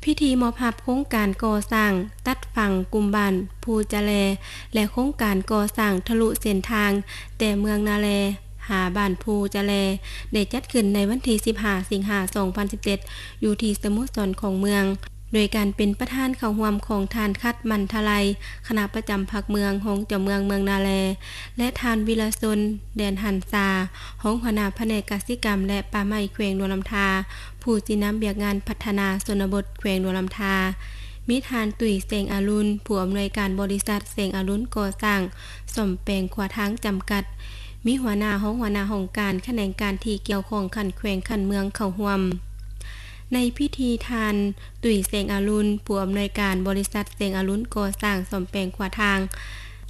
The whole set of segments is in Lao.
ພິທີມອບຮັບໂຄງການກໍ່ສ້າງຕັດຝັ່ງກຸ່ມບ້ານພູຈະແລ ແລະ ໂຄງການກໍ່ສ້າງທະລຸເສັ້ນທາງແຕ່ເມືອງນາແລຫາບ້ານພູຈະແລ ໄດ້ຈັດຂຶ້ນໃນວັນທີສິບຫ້າ ສິງຫາ ສອງພັນສິບເຈັດ ຢູ່ທີ່ສະໂມສອນຂອງເມືອງ ໂດຍການເປັນປະທານເຂົ້າຮ່ວມຂອງທ່ານ ຂັດ ມັນທະໄລ ຄະນະປະຈຳພັກເມືອງ, ຮອງເຈົ້າເມືອງເມືອງນາແລ ແລະ ທ່ານ ວິລະຊົນ ແດນຫັນສາ ຮອງຫົວໜ້າພະແນກກະສິກຳ ແລະ ປ່າໄມ້ແຂວງຫຼວງນ້ຳທາ, ຜູ້ຊີ້ນຳວຽກງານພັດທະນາຊົນນະບົດແຂວງຫຼວງນ້ຳທາ, ມີທ່ານ ຕຸ້ຍ ແສງອາລຸນ ຜູ້ອຳນວຍການບໍລິສັດແສງອາລຸນກໍ່ສ້າງສ້ອມແປງຂົວທາງຈຳກັດ, ມີຫົວໜ້າ, ຮອງຫົວໜ້າຫ້ອງການ, ຂະແໜງການທີ່ກ່ຽວຂ້ອງຂັ້ນແຂວງ, ຂັ້ນເມືອງເຂົ້າຮ່ວມ. ໃນພິທີທ່ານ ຕຸ້ຍ ແສງອາລຸນ ຜູ້ອຳນວຍການບໍລິສັດແສງອາລຸນກໍ່ສ້າງສ້ອມແປງຂົວທາງ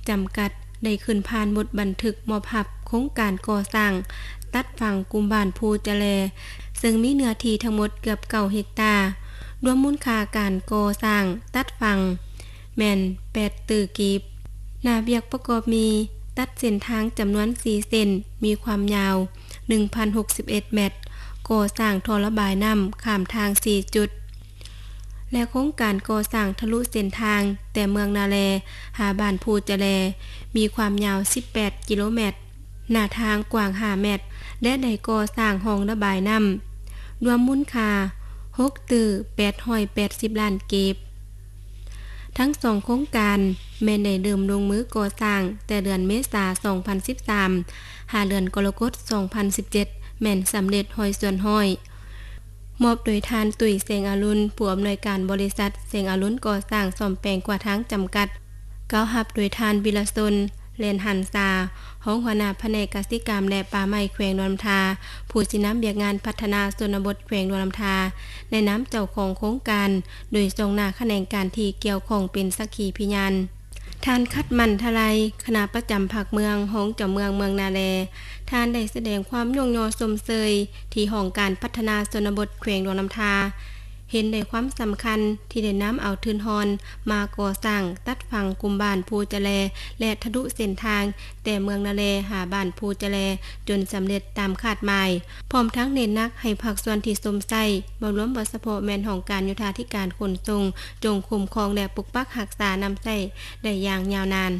ຈຳກັດ ໄດ້ຂຶ້ນຜ່ານບົດບັນທຶກມອບຮັບໂຄງການກໍ່ສ້າງຕັດຝັ່ງກຸ່ມບ້ານພູຈະແລ ເຊິ່ງມີເນື້ອທີ່ທັງໝົດເກືອບເກົ້າເຮັກຕາ, ລວມມູນຄ່າການກໍ່ສ້າງຕັດຝັ່ງແມ່ນແປດຕື້ກີບ. ໜ້າວຽກປະກອບມີ ຕັດເສັ້ນທາງຈຳນວນສີ່ເສັ້ນ, ມີຄວາມຍາວໜຶ່ງພັນຫົກສິບເອັດແມັດ, ກໍ່ສ້າງທໍ່ລະບາຍນ້ຳຂ້າມທາງສີ່ຈຸດ ແລະ ໂຄງການກໍ່ສ້າງທະລຸເສັ້ນທາງແຕ່ເມືອງນາແລຫາບ້ານພູຈະແລ ມີຄວາມຍາວສິບແປດກິໂລແມັດ, ໜ້າທາງກວ້າງຫ້າແມັດ ແລະ ໄດ້ກໍ່ສ້າງຮ່ອງລະບາຍນ້ຳ ລວມມູນຄ່າຫົກຕື້ແປດຮ້ອຍແປດສິບລ້ານກີບ. ທັງສອງໂຄງການແມ່ນໄດ້ເລີ່ມລົງມືກໍ່ສ້າງແຕ່ເດືອນເມສາ ສອງພັນສິບສາມ ຫາເດືອນກໍລະກົດ ສອງພັນສິບເຈັດ ແມ່ນສຳເລັດຮ້ອຍສ່ວນຮ້ອຍ. ມອບໂດຍທ່ານ ຕຸ້ຍ ແສງອາລຸນ ຜູ້ອຳນວຍການບໍລິສັດແສງອາລຸນກໍ່ສ້າງສ້ອມແປງຂົວທາງຈຳກັດ, ກ່າວຮັບໂດຍທ່ານ ວິລະຊົນ ແລນຫັນສາ ຮອງຫົວໜ້າພະແນກກະສິກຳ ແລະ ປ່າໄມ້ແຂວງຫຼວງນ້ຳທາ, ຜູ້ຊີ້ນຳວຽກງານພັດທະນາຊົນນະບົດແຂວງຫຼວງນ້ຳທາ ໃນນາມເຈົ້າຂອງໂຄງການ, ໂດຍສ່ອງໜ້າຂະແໜງການທີ່ກ່ຽວຂ້ອງເປັນສັກຂີພະຍານ. ທ່ານ ຂັດ ມັນທະໄລ ຄະນະປະຈຳພັກເມືອງ, ຮອງເຈົ້າເມືອງເມືອງນາແລ, ທ່ານໄດ້ສະແດງຄວາມຍົກຍໍຊົມເຊີຍທີ່ຫ້ອງການພັດທະນາຊົນນະບົດແຂວງຫຼວງນ້ຳທາ ເຫັນໄດ້ຄວາມສຳຄັນທີ່ໄດ້ນຳເອົາທຶນຮອນມາກໍ່ສ້າງຕັດຝັ່ງກຸ່ມບ້ານພູຈະແລ ແລະ ທະລຸເສັ້ນທາງແຕ່ເມືອງນາແລຫາບ້ານພູຈະແລ ຈົນສຳເລັດຕາມຄາດໝາຍ, ພ້ອມທັງເນັ້ນໜັກໃຫ້ພາກສ່ວນທີ່ຊົມໃຊ້ ບໍ່ລວມບໍ່ສະເພາະແມ່ນຫ້ອງການໂຍທາທິການຂົນສົ່ງ ຈົ່ງຄຸ້ມຄອງ ແລະ ປົກປັກຮັກສານຳໃຊ້ໄດ້ຢ່າງຍາວນານ.